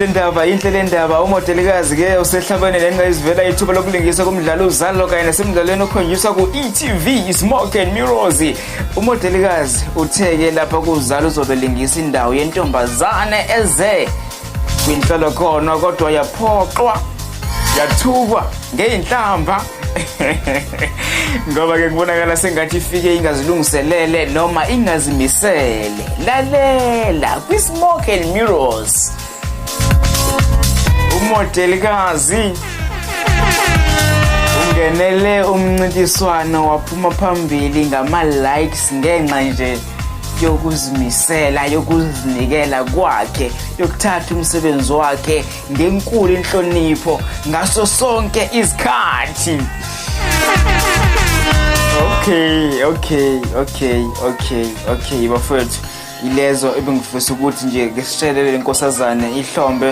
Indaba inhle le ndaba. Umodelikazi ke usehlabene nengqayizivela ithuba lokulingisa kumdlalo Uzalo kanye nasemdlalweni okhonjiswa ku-e.tv Smoke and Mirrors. Umodelikazi uthe-ke lapha kuZalo uzobe lingisa indawo yentombazane eze kwinhlolokhono kodwa yaphoxwa, yathukwa ngey'nhlamba ngoba ke kubonakala sengathi ifike ingazilungiselele noma ingazimisele. Lalela kwi-Smoke and Mirrors, umodelikazi ungenele umncintiswano waphuma phambili ngama-likes ngenxa nje yokuzimisela, yokuzinikela kwakhe, yokuthatha umsebenzi wakhe ngenkulu inhlonipho ngaso sonke isikhathi. Okay, bafowethu, ilezo ebengifisa ukuthi nje ngisitshelele inkosazane ihlombe.